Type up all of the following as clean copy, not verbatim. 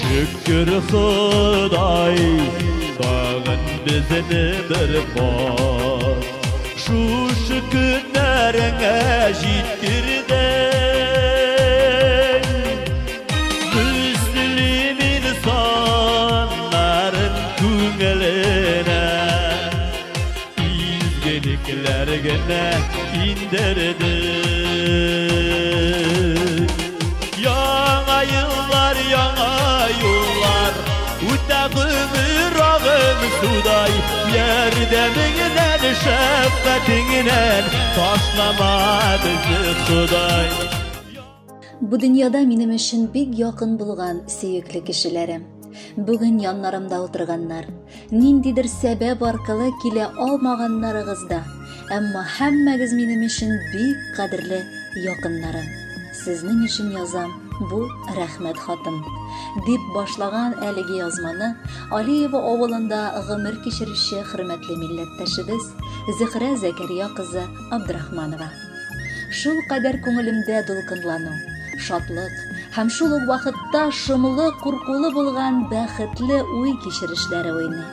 Шөкер Ходай, тагын безне бер кат шушы көннәреңә җиткердең. Мөслим инсаннарын күңеленә изгелекләр генә индердең. Яңа еллар, яңа юллар, үтә гомер агым судай, ярдәмеңнән, шәфкатеңнән ташлама безне, Ходай. Бу дөньяда минем өчен бик якын булган сөекле кешеләрем. Бүген яннарымда утырганнар, ниндидер сәбәп аркылы килә алмаганнарыгыз да, әмма һәммәгез минем өчен бик кадерле якыннарым. Сезнең өчен язам бу рәхмәт хатын. Дип башлаган әлеге язманы Алиева авылында гомер кичерүче хөрмәтле милләттәшебез Зөһрә Зәкәрия кызы Абдрахманова. Шул кадәр күңелемдә дулкынлану, шатлык һәм шул ук вакытта шомлы, куркулы булган бәхетле уй кичерешләре уйный.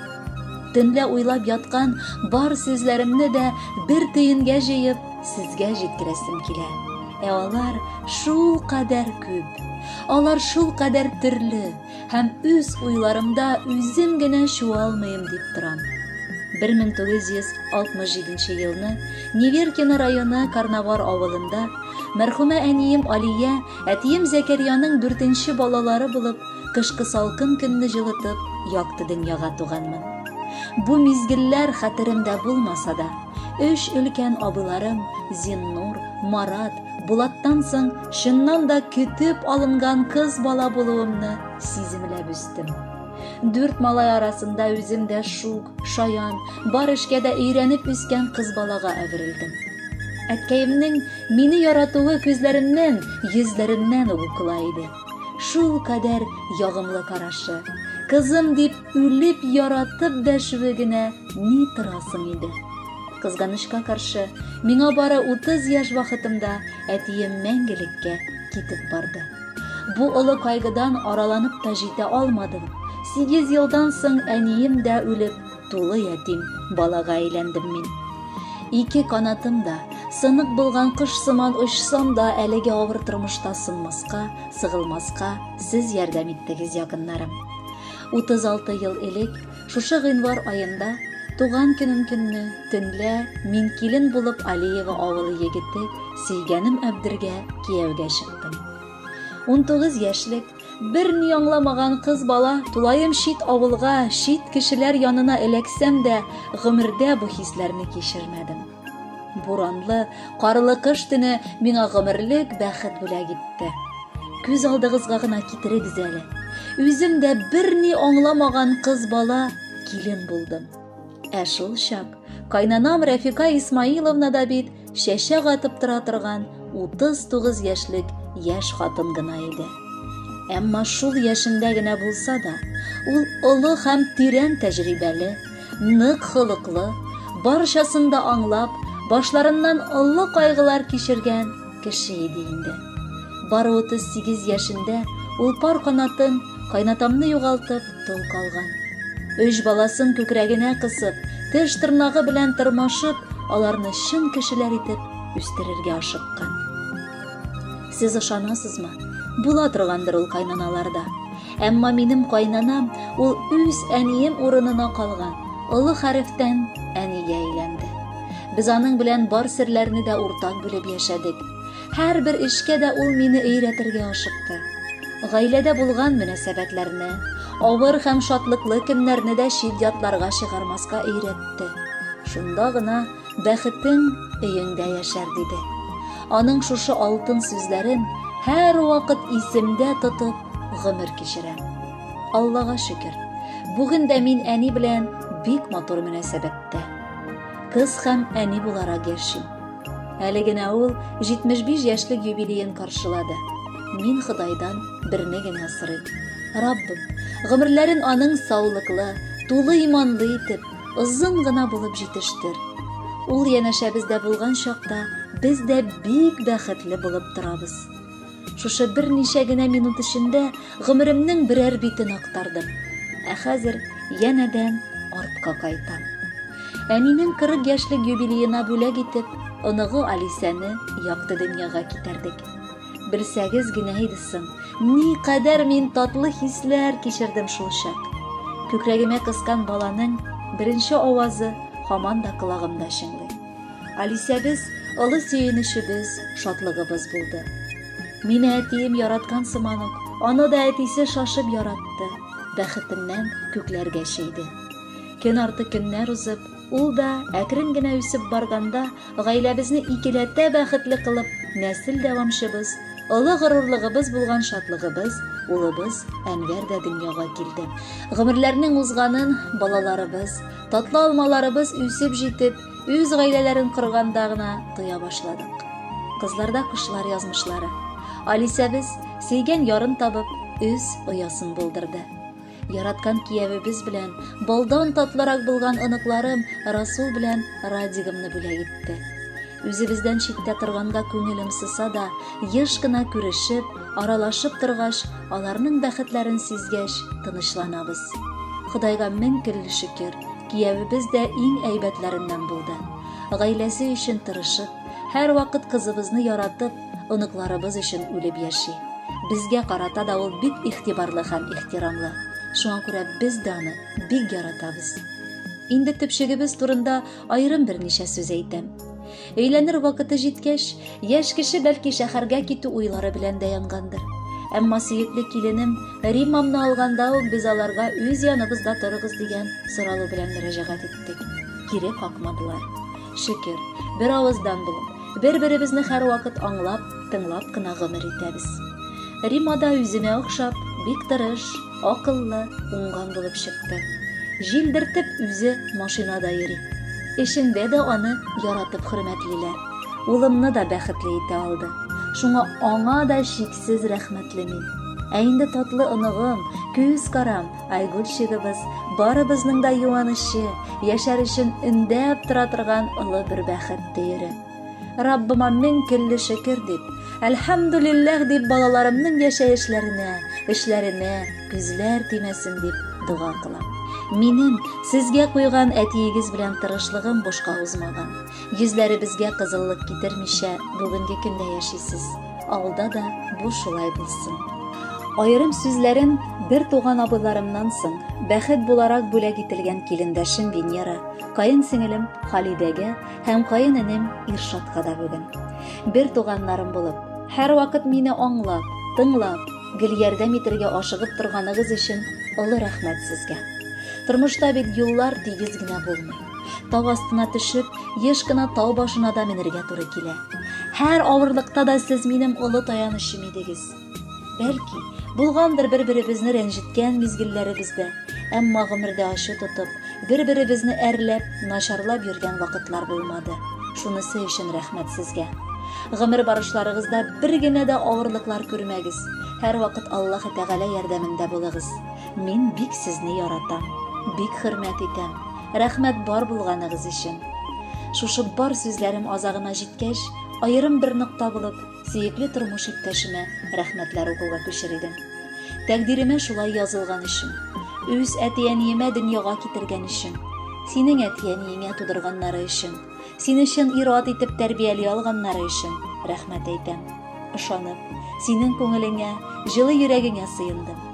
Төнлә уйлап яткан бар сүзләремне дә бер төенгә җыеп, сезгә җиткерәсем килә. Ә алар шул кадәр күп, алар шул кадәр төрле һәм үз уйларымда үзем генә чуалмыйм дип торам. 1967 елны Неверкино районы Карнавар авылында мәрхүмә әнием Алия, әтием Зәкәрияның дүртенче балалары булып, кышкы салкын көнне җылытып, якты дөньяга туганмын. Бу мизгелләр хәтеремдә булмаса да, өч өлкән абыйларым Зиннур, Марат, Булаттан соң чыннан да көтеп алынган кыз бала булуымны сиземләп үстем. Дүрт малай арасында үзем дә шук, шаян, бар эшкә дә өйрәнеп үскән кыз балага әверелдем. Әткәемнең мине яратуы күзләремнән, йөзләремнән үк укыла иде. Шул кадәр ягымлы карашы, кызым дип үлеп яратып дәшүе генә ни торасың иде. Кызганычка каршы, миңа бары 30 яшь вакытымда әтием мәңгелеккә китеп барды. Бу олы кайгыдан араланып та җитә алмадым. 8 елдан соң әнием дә үлеп, тулы ятим балага әйләндем мин. Ике канатым да, сынык булган кош сыман очсам да, әлеге авыр тормышта сынмаска, сыгылмаска сез ярдәм иттегез, якыннарым. 36 ел элек, шушы гыйнвар аенда, туган көнем көнне, төнлә мин килен булып Алиева авылы егете сөйгәнем Әбдергә кияүгә чыктым. 19 яшьлек, бер ни аңламаган кыз бала тулаем чит авылга, чит кешеләр янына эләксәм дә, гомердә бу хисләрне кичермәдем. Буранлы, карлы кыш төне миңа гомерлек бәхет бүләк итте. Күз алдыгызга гына китерегез әле. Үзем дә берни аңламаган кыз бала килен булдым. Ә шул чак кайнанам Рәфика Исмаиловна да бит чәчәк атып тора торган 39 яшьлек яшь хатын гына иде. Әмма шул яшендә генә булса да, ул олы һәм тирән тәҗрибәле, нык холыклы, барчасын да аңлап, башларыннан олы кайгылар кичергән кеше иде инде. Бары 38 яшендә ул пар канатын, кайнатамны югалтып, тол калган. Өч баласын күкрәгенә кысып, теш тырнагы белән тырмашып, аларны чын кешеләр итеп үстерергә ашыккан. Сез ышанасызмы? Була торгандыр ул кайнаналарда. Әмма минем кайнанам ул үз әнием урынына калган, олы хәрефтән әнигә әйләнде. Без аның белән бар серләрне дә уртак бүлеп яшәдек. Һәрбер эшкә дә ул мине өйрәтергә ашыкты. Гаиләдә булган мөнәсәбәтләрне, авыр һәм шатлыклы көннәрне дә чит-ятларга чыгармаска өйрәтте. Шунда гына бәхетең өеңдә яшәр, диде. Аның шушы алтын сүзләрен һәрвакыт исемдә тотып гомер кичерәм. Аллага шөкер, бүген дә мин әни белән бик матур мөнәсәбәттә. Кыз һәм әни буларак яшим. Әле генә ул 75 яшьлек юбилеен каршылады. Мин Ходайдан берне генә сорыйм. Раббым, гомерләрен аның саулыклы, тулы иманлы итеп, озын гына булып җитештер. Ул янәшәбездә булган чакта без дә бик бәхетле булып торабыз. Шушы берничә генә минут эчендә гомеремнең берәр битен актардым. Ә хәзер янәдән артка кайтам. Әнинең 40 яшьлек юбилеена бүләк итеп, оныгы Алисәне якты дөньяга китердек. Белсәгез генә иде соң, ни кадәр мин татлы хисләр кичердем шул чак. Күкрәгемә кыскан баланың беренче авазы һаман да колагымда чыңлый. Алисәбез олы сөенечебез, шатлыгыбыз булды. Мине әтием яраткан сыман ук, аны да әтисе шашып яратты, бәхетеннән күкләргә чөйде. Көн арты көннәр узып, ул да әкрен генә үсеп барганда, гаиләбезне икеләтә бәхетле кылып, нәсел дәвамчыбыз, олы горурлыгыбыз булган шатлыгыбыз, улыбыз Әнвәр дә дөньяга килде. Гомерләрнең узганын балаларыбыз, татлы алмаларыбыз үсеп җитеп, үз гаиләләрен корганда гына тоя башладык. Кызларда кошлар язмышлары. Алисәбез, сөйгән ярын табып, үз оясын булдырды. Яраткан киявебез белән балдан татлырак булган оныкларым Расул белән Радигымны бүләк итте. Үзебездән читтә торганга күңелем сыса да, еш кына күрешеп, аралашып торгач, аларның бәхетләрен сизгәч, тынычланабыз. Ходайга мең көлле шөкер, киявебез дә иң әйбәтләреннән булды. Гаиләсе өчен тырышып, һәрвакыт кызыбызны яратып, оныкларыбыз өчен үлеп яши. Безгә карата да ул бик игътибарлы һәм ихтирамлы. Шуңа күрә без дә аны бик яратабыз. Инде төпчегебез турында аерым берничә сүз әйтәм. Өйләнер вакыты җиткәч, яшь кеше бәлки шәһәргә китү уйлары белән дә янгандыр. Әмма сөекле киленем Риммамны алганда ук без аларга үз яныбызда торыгыз дигән соралу белән мөрәҗәгать иттек. Кире какмадылар. Шөкер, бер авыздан булып, бер-беребезне һәрвакыт аңлап, тыңлап кына гомер итәбез. Рима да үземә охшап, бик тырыш, акыллы, уңган булып чыкты. Җилдертеп үзе машинада йөри. Эшендә дә аны яратып хөрмәтлиләр. Улымны да бәхетле итә алды. Шуңа аңа да чиксез рәхмәтле мин. Ә инде татлы оныгым, күз карам, Айгөлчегебез, барыбызның да юанычы, яшәр өчен өндәп тора торган олы бер бәхет төере. Раббыма мең көлле шөкер дип, әлхәмдүлилләһ дип балаларымның яшәешләренә, эшләренә күзләр тимәсен дип дога кылам. Минем сезгә куйган әтиегез белән тырышлыгым бушка узмаган. Йөзләребезгә кызыллык китермичә бүгенге көндә яшисез. Алда да бу шулай булсын. Аерым сүзләрем бер туган абыйларымнан соң бәхет буларак бүләк ителгән килендәшем Венера, каен сеңелем Халидәгә һәм каен энем Иршатка да бүген. Бер туганнарым булып, һәрвакыт мине аңлап, тыңлап, гел ярдәм итәргә ашыгып торганыгыз өчен олы рәхмәт сезгә. Тормышта бит юллар тигез генә булмый. Тау астына төшеп, еш кына тау башына да менергә туры килә. Һәр авырлыкта да сез минем олы таянычым идегез. Бәлки, булгандыр бер-беребезне рәнҗеткән мизгелләребез дә, әмма гомердә ачу тотып, бер-беребезне әрләп, начарлап йөргән вакытлар булмады. Шунысы өчен рәхмәт сезгә. Гомер барышларыгызда бер генә дә авырлыклар күрмәгез. Һәрвакыт Аллаһы Тәгалә ярдәмендә булыгыз. Мин бик сезне яратам, бик хөрмәт итәм. Рәхмәт бар булганыгыз өчен. Шушы бар сүзләрем азагына җиткәч, аерым бер нокта булып, сөекле тормыш иптәшемә рәхмәтләр укуга күчер идем. Тәкъдиремә шулай язылган өчен, үз әти-әниемә дөньяга китергән өчен, синең әти-әниеңә тудырганнары өчен, сине чын ир-ат итеп тәрбияли алганнары өчен рәхмәт әйтәм. Ышанып, синең күңелеңә, җылы йөрәгеңә сыендым.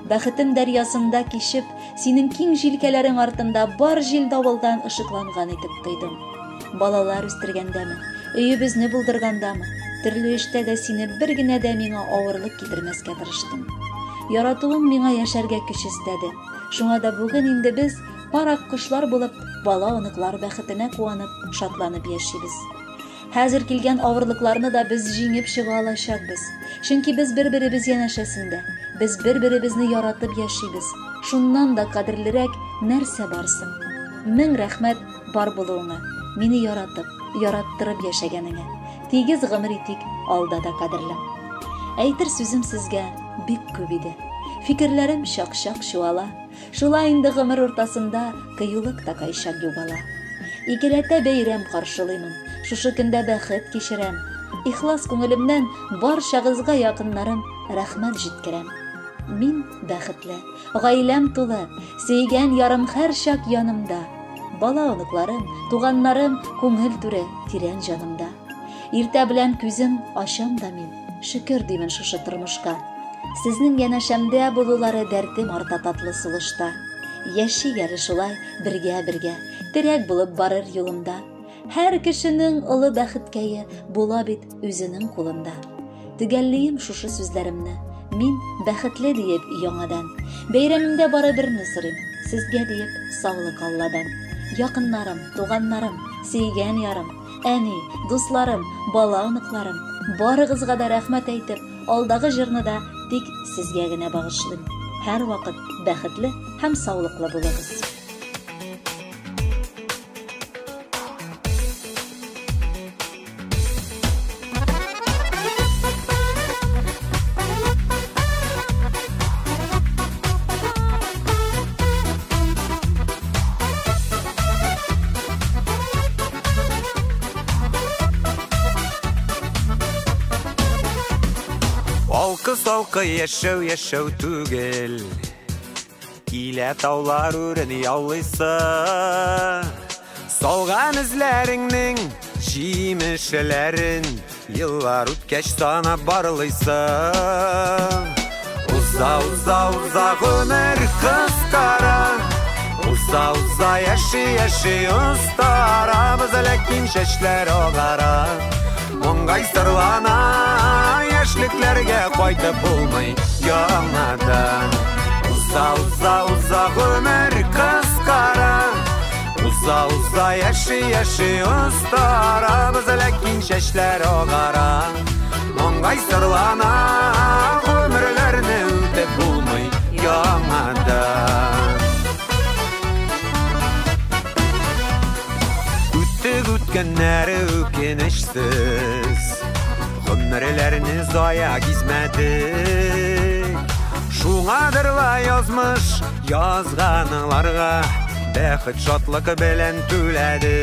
Бәхетем дәрьясында кичеп, синең киң җилкәләрең артында бар җил-давылдан ышыкланган итеп тойдым. Балалар үстергәндәме, өебезне булдыргандамы, төрле эштә дә сине бер генә дә миңа авырлык китермәскә тырыштым. Яратуың миңа яшәргә көч өстәде. Шуңа да бүген инде без пар аккошлар булып, бала-оныклар бәхетенә куанып, шатланып яшибез. Хәзер килгән авырлыкларны да без җиңеп чыга алачакбыз. Чөнки без бер-беребез янәшәсендә, без бер-беребезне яратып яшибез. Шуннан да кадерлерәк нәрсә бар соң? Мең рәхмәт бар булуыңа, мине яратып, яраттырып яшәгәнеңә. Тигез гомер итик, алда да кадерлем. Әйтер сүзем сезгә бик күп иде. Фикерләрем чак-чак чуала. Шулай инде гомер уртасында кыюлык та кайчак югала. Икеләтә бәйрәм каршылыймын, шушы көндә бәхет кичерәм. Ихлас күңелемнән барчагызга, якыннарым, рәхмәт җиткерәм. Мин бәхетле, гаиләм тулы, сөйгән ярым һәрчак янымда. Бала оныкларым, туганнарым күңел түре, тирән җанымда. Иртә белән күзем ачам да мин, шөкер димен шушы тормышка. Сезнең янәшәмдә булулары дәртем арта татлы сулышта. Яшик әле шулай бергә-бергә, терәк булып барыр юлымда. Һәр кешенең олы бәхеткәе була бит үзенең кулында. Төгәллием шушы сүзләремне. Мин бәхетле диеп яңадан. Бәйрәмемдә бары берне сорыйм, сезгә диеп саулык Алладан. Якыннарым, туганнарым, сөйгән ярым, әни, дусларым, бала оныкларым, барыгызга да рәхмәт әйтеп, алдагы җырны да тик сезгә генә багышлыйм. Һәрвакыт бәхетле һәм саулыклы булыгыз. Алкы-салкы яшәү яшәү түгел, килә таулар үрен яулыйсы. Салган эзләреңнең җимешләрен еллар үткәч санап барлыйсы. Уза, уза, уза гомер кыскара, уза, уза яши, яши остарабыз, ләкин чәчләр агара, моңгай сырлана. Яшьлекләргә кайтып булмый яңадан. Уза, уза, уза гомер кыскара, уза, уза яши, яши остарабыз, ләкин чәчләр агара, моңгай сырлана. Гомерләрне үтеп булмый яңадан. Үттек үткәннәре үкенечсез, гомерләрне зая гизмәдек. Шуңадыр ла язмыш язганларга бәхет шатлык белән түләде.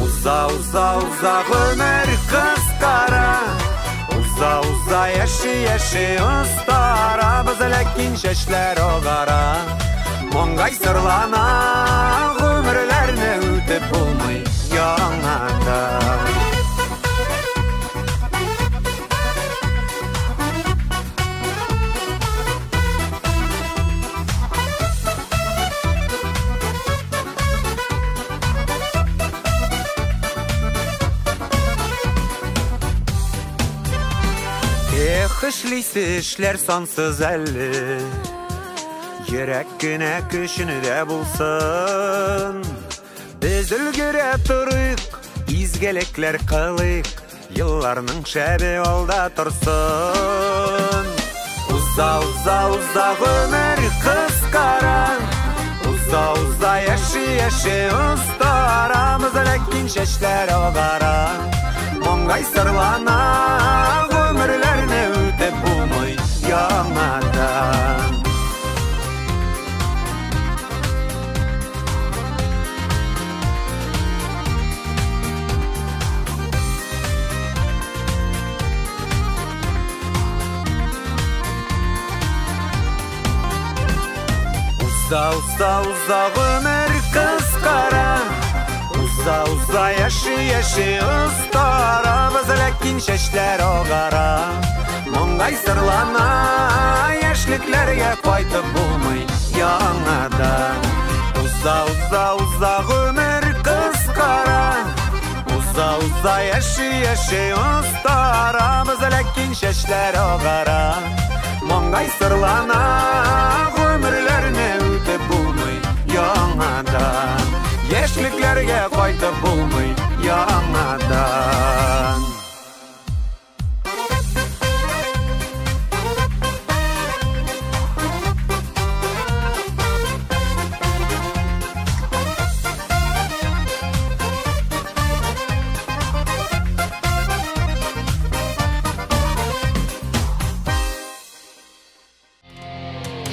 Уза, уза, уза гомер кыскара, уза, уза яши, яши остарабыз, ләкин чәчләр агара, моңгай сырлана. Гомерләрне үтеп булмый яңадан. Эх, эшлисе эшләр сансыз әле, йөрәк кенә көчене дә булсын. Без өлгерә торыйк, изгелекләр кылыйк, елларның шәбе алда торсын. Уза, уза, уза гомер кыскара, уза, уза яши, яши остарабыз, ләкин чәчләр агара, моңгай сырлана. Гомерләрне үтеп булмый яңадан. Уза, уза, уза гомер кыскара, уза, уза яши, яши остарабыз, ләкин чәчләр агара, моңгай сырлана. Яшьлекләргә кайтып булмый яңадан. Уза, уза, уза гомер кыскара, уза, уза яши, яши остарабыз, ләкин чәчләр агара, моңгай сырлана. Гомерләрне үтеп булмый яңадан. Яшьлекләргә кайтып булмый яңадан.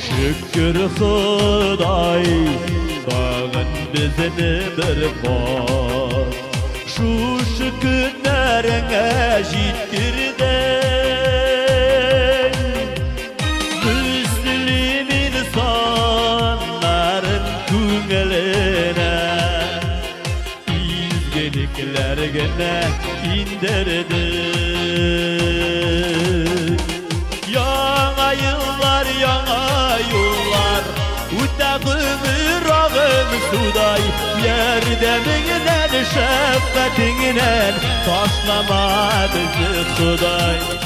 Şükür Xuday, tagın bizini bir kat. Şu şükürler җиткердең. Мөслим инсаннарын күңеленә изгелекләр генә индердең. Яңа еллар, яңа юллар, үтә гомер агым судай, ярдәмеңнән, шәфкатеңнән ташлама безне, Ходай.